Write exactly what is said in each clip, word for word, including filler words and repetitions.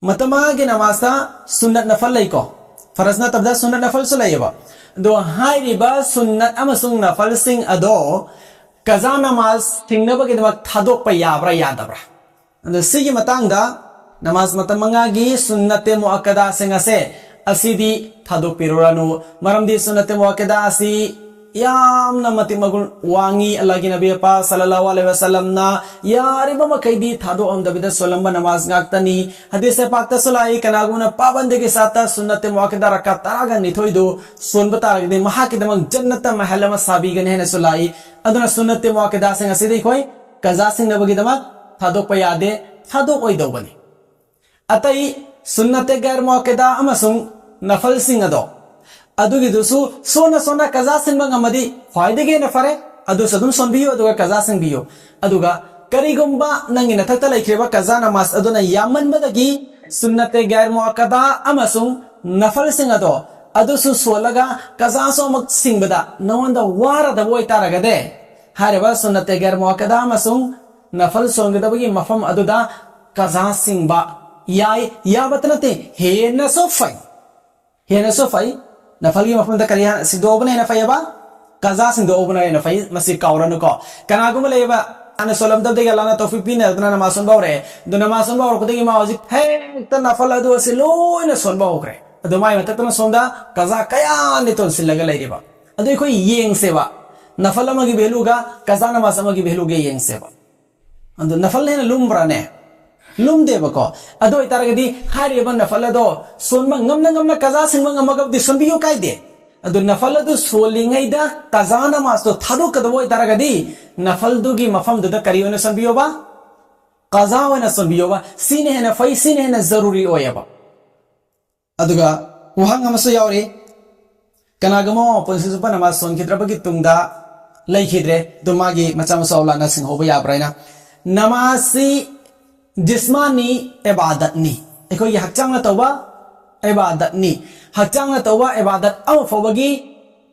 ꯃꯇꯝ ꯃꯉꯥꯒꯤ ꯅꯃꯥꯖꯇ ꯁꯨꯟꯅꯠ ꯅꯐꯜ ꯂꯩꯀꯣ, ꯐꯔꯖ ꯅꯠꯇꯕꯗ ꯁꯨꯟꯅꯠ ꯅꯐꯜꯁꯨ ꯂꯩꯌꯦꯕ꯫ ꯑꯗꯣ ꯍꯥꯏꯔꯤꯕ ꯁꯨꯟꯅꯠ ꯑꯃꯁꯨꯡ ꯅꯐꯜꯁꯤꯡ ꯑꯗꯣ ꯀꯖꯥ ꯅꯃꯥꯖ ꯁꯤꯡꯅꯕꯒꯤꯗꯃꯛ ꯊꯥꯗꯣꯛꯄ ꯌꯥꯕ꯭ꯔꯥ ꯌꯥꯗꯕ꯭ꯔꯥ? ꯑꯗꯣ ꯁꯤꯒꯤ ꯃꯇꯥꯡꯗ ꯅꯃꯥꯖ ꯃꯇꯝ ꯃꯉꯥꯒꯤ ꯁꯨꯟꯅꯠꯇꯦ ꯃꯨꯑꯛꯀꯗꯥꯁꯤꯡ ꯑꯁꯦ ꯑꯁꯤꯗꯤ ꯊꯥꯗꯣꯛꯄꯤꯔꯨꯔꯅꯨ꯫ ꯃꯔꯝꯗꯤ ꯁꯨꯟꯅꯠꯇꯦ ꯃꯨꯑꯛꯀꯗꯥ ꯑꯁꯤ ꯌꯥꯝꯅ ꯃꯇꯤꯛ ꯃꯒꯨꯟ ꯋꯥꯡꯉꯤ꯫ ꯑꯜꯂꯥꯍꯒꯤ ꯅꯕꯤ ꯄꯥꯛ ꯁꯜꯂꯜꯂꯥꯍꯨ ꯑꯂꯩꯍꯤ ꯋꯁꯜꯂꯝꯅ ꯌꯥꯔꯤꯕ ꯃꯈꯩꯗꯤ ꯊꯥꯗꯣꯛꯑꯝꯗꯕꯤꯗ ꯁꯣꯜꯂꯝꯕ ꯅꯃꯥꯖ ꯉꯥꯛꯇꯅꯤ꯫ ꯍꯗꯤꯁ ꯄꯥꯛꯇꯁꯨ ꯂꯥꯛꯏ, ꯀꯅꯥꯒꯨꯝꯕꯅ ꯄꯥꯕꯟꯗꯒꯤ ꯁꯥꯠꯇ ꯁꯨꯟꯅꯠꯇꯦ ꯃꯨꯑꯛꯀꯗꯥ ꯔꯀꯥ ꯇꯔꯥꯒ ꯅꯤꯊꯣꯏꯗꯨ ꯁꯣꯟꯕ ꯇꯥꯔꯒꯗꯤ ꯃꯍꯥꯛꯀꯤꯗꯃꯛ ꯖꯟꯅꯠꯇ ꯃꯍꯜ ꯑꯃ ꯁꯥꯕꯤꯒꯅꯤ ꯍꯥꯏꯅꯁꯨ ꯂꯥꯛꯏ꯫ ꯑꯗꯨꯅ ꯁꯨꯟꯅꯠꯇꯦ ꯃꯨꯑꯛꯀꯗꯥꯁꯤꯡ ꯑꯁꯤꯗꯤ ꯑꯩꯈꯣꯏ ꯀꯖꯥ ꯁꯤꯡꯅꯕꯒꯤꯗꯃꯛ ꯊꯥꯗꯣꯛꯄ ꯌꯥꯗꯦ, ꯊꯥꯗꯣꯛꯑꯣꯏꯗꯧꯕꯅꯤ꯫ ꯑꯇꯩ ꯁꯨꯟꯅꯠꯇꯦ ꯒꯩꯔ ꯃꯨꯑꯛꯀꯗꯥ ꯑꯃꯁꯨꯡ ꯅꯐꯜꯁꯤꯡ ꯑꯗꯣ, ꯑꯗꯨꯒꯤꯗꯨꯁꯨ ꯁꯣꯟꯅ ꯁꯣꯟꯅ ꯀꯖꯥ ꯁꯤꯡꯕ ꯉꯝꯃꯗꯤ ꯈ꯭ꯋꯥꯏꯗꯒꯤ ꯍꯦꯟꯅ ꯐꯔꯦ, ꯑꯗꯨꯁꯨ ꯑꯗꯨꯝ ꯁꯣꯟꯕꯤꯌꯨ, ꯑꯗꯨꯒ ꯀꯖꯥ ꯁꯤꯡꯕꯤꯌꯨ꯫ ꯑꯗꯨꯒ ꯀꯔꯤꯒꯨꯝꯕ ꯅꯪꯒꯤ ꯅꯊꯛꯇ ꯂꯩꯈ꯭ꯔꯤꯕ ꯀꯖꯥ ꯅꯃꯥꯖ ꯑꯗꯨꯅ ꯌꯥꯝꯃꯟꯕꯗꯒꯤ ꯁꯨꯟꯅꯠꯇꯦ ꯒꯩꯔ ꯃꯨꯑꯛꯀꯗꯥ ꯑꯃꯁꯨꯡ ꯅꯐꯜꯁꯤꯡ ꯑꯗꯣ ꯑꯗꯨꯁꯨ ꯁꯣꯜꯂꯒ ꯀꯖꯥꯁꯨ ꯑꯃꯨꯛ ꯁꯤꯡꯕꯗ ꯅꯉꯣꯟꯗ ꯋꯥꯔꯗꯕ ꯑꯣꯏꯇꯥꯔꯒꯗꯤ, ꯍꯥꯏꯔꯤꯕ ꯁꯨꯟꯅꯠꯇꯦ ꯒꯩꯔ ꯃꯨꯑꯛꯀꯗꯥ ꯑꯃꯁꯨꯡ ꯅꯐꯜ ꯁꯣꯟꯒꯗꯕꯒꯤ ꯃꯐꯝ ꯑꯗꯨꯗ ꯀꯖꯥ ꯁꯤꯡꯕ ꯌꯥꯏ, ꯌꯥꯕꯇ ꯅꯠꯇꯦ, ꯍꯦꯟꯅꯁꯨ ꯐꯩ꯫ ꯍꯦꯟꯅꯁꯨ ꯐꯩ꯫ ꯅꯐꯜꯒꯤ ꯃꯐꯝꯗ ꯀꯔꯤ ꯍꯥꯟꯅ ꯁꯤꯡꯗꯣꯛꯍꯧꯕꯅ ꯍꯦꯟꯅ ꯐꯩꯌꯦꯕ? ꯀꯖꯥ ꯁꯤꯡꯗꯣꯛꯍꯧꯕꯅ ꯍꯦꯟꯅ ꯐꯩ꯫ ꯃꯁꯤ ꯀꯥꯎꯔꯅꯨꯀꯣ꯫ ꯀꯅꯥꯒꯨꯝꯕ ꯂꯩꯌꯦꯕ, ꯍꯥꯟꯅ ꯁꯣꯜꯂꯝꯗꯕꯗꯒꯤ ꯑꯜꯂꯥꯍꯅ ꯇꯧꯐꯤꯛ ꯄꯤꯅꯗꯅ ꯅꯃꯥꯖ ꯁꯣꯟꯕ ꯍꯧꯔꯛꯑꯦ꯫ ꯑꯗꯨ ꯅꯃꯥꯖ ꯁꯣꯟꯕ ꯍꯧꯔꯛꯄꯗꯒꯤ ꯃꯥ ꯍꯧꯖꯤꯛ ꯍꯦꯛꯇ ꯅꯐꯜ ꯑꯗꯨ ꯑꯁꯤ ꯂꯣꯏꯅ ꯁꯣꯟꯕ ꯍꯧꯈ꯭ꯔꯦ꯫ ꯑꯗꯨ ꯃꯥꯏ ꯃꯊꯛꯇꯅ ꯁꯣꯝꯗ ꯀꯖꯥ ꯀꯌꯥꯅꯤ ꯇꯣꯟꯁꯤꯜꯂꯒ ꯂꯩꯔꯤꯕ꯫ ꯑꯗꯨ ꯑꯩꯈꯣꯏ ꯌꯦꯡꯁꯦꯕ꯫ ꯅꯐꯜ ꯑꯃꯒꯤ ꯚꯦꯂꯨꯒ ꯀꯖꯥ ꯅꯃꯥꯖ ꯑꯃꯒꯤ ꯚꯦꯂꯨꯒ ꯌꯦꯡꯁꯦꯕ꯫ ꯑꯗꯨ ꯅꯐꯜꯅ ꯍꯦꯟꯅ ꯂꯨꯝꯕ꯭ꯔꯥꯅꯦ? ꯂꯨꯝꯗꯦꯕꯀꯣ꯫ ꯑꯗꯨ ꯑꯣꯏꯇꯥꯔꯒꯗꯤ ꯍꯥꯏꯔꯤꯕ ꯅꯐꯜ ꯑꯗꯣ ꯁꯣꯟꯕ ꯉꯝꯅ ꯉꯝꯅ ꯀꯖꯥ ꯁꯤꯡꯕ ꯉꯝꯃꯒꯕꯨꯗꯤ ꯁꯣꯟꯕꯤꯌꯨ, ꯀꯥꯏꯗꯦ꯫ ꯑꯗꯨ ꯅꯐꯜ ꯑꯗꯨ ꯁꯣꯜꯂꯤꯉꯩꯗ ꯀꯖꯥ ꯅꯃꯥꯖꯇꯣ ꯊꯥꯗꯣꯛꯀꯗꯕ ꯑꯣꯏꯇꯥꯔꯒꯗꯤ ꯅꯐꯜꯗꯨꯒꯤ ꯃꯐꯝꯗꯨꯗ ꯀꯔꯤ ꯑꯣꯏꯅ ꯁꯣꯟꯕꯤꯌꯣꯕ? ꯀꯖꯥ ꯑꯣꯏꯅ ꯁꯣꯟꯕꯤꯌꯣꯕ꯫ ꯁꯤꯅ ꯍꯦꯟꯅ ꯐꯩ, ꯁꯤꯅ ꯍꯦꯟꯅ ꯖꯔꯨꯔꯤ ꯑꯣꯏꯌꯦꯕ꯫ ꯑꯗꯨꯒ ꯋꯥꯍꯪ ꯑꯃꯁꯨ ꯌꯥꯎꯔꯤ, ꯀꯅꯥꯒꯨꯝꯕ ꯑꯃ ꯄꯨꯟꯁꯤ ꯆꯨꯞꯄ ꯅꯃꯥꯖ ꯁꯣꯟꯈꯤꯗ꯭ꯔꯕꯒꯤ ꯇꯨꯡꯗ ꯂꯩꯈꯤꯗ꯭ꯔꯦ, ꯑꯗꯨ ꯃꯥꯒꯤ ꯃꯆꯥ ꯃꯁꯨ ꯑꯜꯂꯥꯍꯅ ꯁꯤꯡꯍꯧꯕ ꯌꯥꯕ꯭ꯔꯥ ꯍꯥꯏꯅ? ꯅꯃꯥꯖꯁꯤ ꯖꯤꯁꯃꯥꯅꯤ ꯏꯕꯥꯗꯠꯅꯤ, ꯑꯩꯈꯣꯏꯒꯤ ꯍꯛꯆꯥꯡꯅ ꯇꯧꯕ ꯏꯕꯥꯗꯠꯅꯤ꯫ ꯍꯛꯆꯥꯡꯅ ꯇꯧꯕ ꯏꯕꯥꯗꯠ ꯑꯃ ꯐꯥꯎꯕꯒꯤ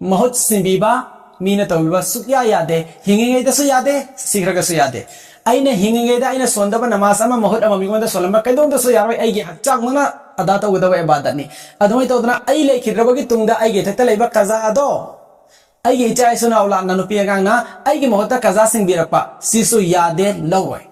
ꯃꯍꯨꯠ ꯁꯤꯟꯕꯤꯕ ꯃꯤꯅ ꯇꯧꯕꯤꯕ ꯁꯨꯛꯌꯥ ꯌꯥꯗꯦ꯫ ꯍꯤꯡꯉꯤꯉꯩꯗꯁꯨ ꯌꯥꯗꯦ, ꯁꯤꯈ꯭ꯔꯒꯁꯨ ꯌꯥꯗꯦ꯫ ꯑꯩꯅ ꯍꯤꯡꯉꯤꯉꯩꯗ ꯑꯩꯅ ꯁꯣꯟꯗꯕ ꯅꯃꯥꯖ ꯑꯃ, ꯃꯍꯨꯠ ꯑꯃ ꯃꯤꯉꯣꯟꯗ ꯁꯣꯜꯂꯝꯕ ꯀꯩꯗꯧꯗꯁꯨ ꯌꯥꯔꯣꯏ꯫ ꯑꯩꯒꯤ ꯍꯛꯆꯥꯡꯃꯛꯅ ꯑꯗꯥ ꯇꯧꯒꯗꯕ ꯏꯕꯥꯗꯠꯅꯤ꯫ ꯑꯗꯨꯃꯥꯏꯅ ꯇꯧꯗꯅ ꯑꯩ ꯂꯩꯈꯤꯗ꯭ꯔꯕꯒꯤ ꯇꯨꯡꯗ ꯑꯩꯒꯤ ꯏꯊꯛꯇ ꯂꯩꯕ ꯀꯖꯥ ꯑꯗꯣ ꯑꯩꯒꯤ ꯏꯆꯥ ꯏꯁꯨ ꯅꯥꯎ ꯂꯥꯛꯅ ꯅꯨꯄꯤ ꯑꯉꯥꯡꯅ ꯑꯩꯒꯤ ꯃꯍꯨꯠꯇ ꯀꯖꯥ ꯁꯤꯡꯕꯤꯔꯛꯄ, ꯁꯤꯁꯨ ꯌꯥꯗꯦ, ꯂꯧꯔꯣꯏ꯫